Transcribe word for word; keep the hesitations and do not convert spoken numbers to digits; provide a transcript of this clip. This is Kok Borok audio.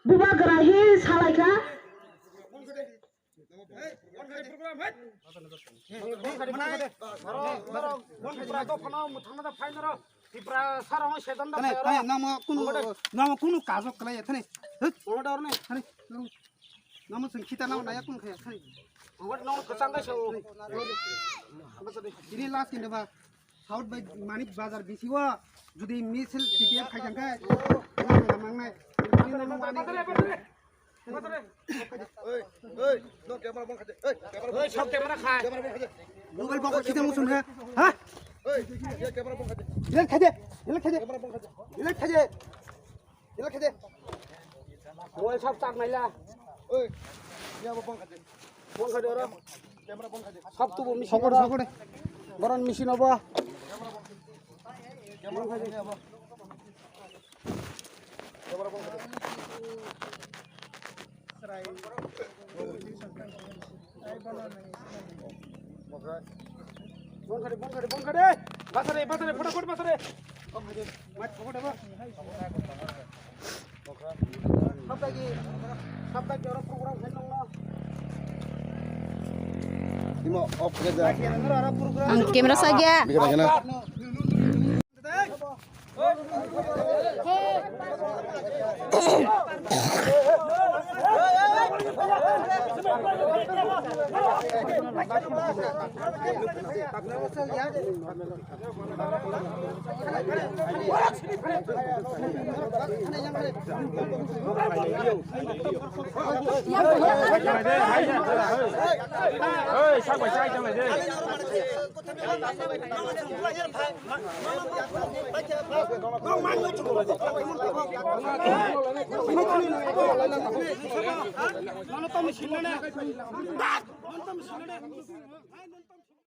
Bubagra hi salaikha. Namo kunu, namo kunu kajo kwlai ya thani. Thani. Namo sing kita namo naya kunu khaya thani. Ini last ini ba. South bai Manik Bazar bisi o jodi misil T T F khai jang khe, nang mangnai. Ini nang wani. Oi, oi, no camera bong khaje. Oi, camera bong. Oi, sob camera khai. Camera bong khaje. Mobile bong khite musun he. Ha? Oi, ye camera bong khaje. Ile khaje. Ile khaje. Camera bong khaje. Ile khaje. Ile khaje. Mobile sob tak naila. Oi, ye abo bong khaje. Bong khaje oro. Camera bong khaje. Sob tubu machine. Sokor, oro. Sokor. Boron machine obo. Camera bong khaje abo. Bongkhade, bongkhade, bongkhade. Basare, basare, photafot basare. Bongkhade, mat photafot ba. Sabdagi, sabdagi oro program khainokno. Imo off khe da. Ang camera sa gya. Bikha khe na.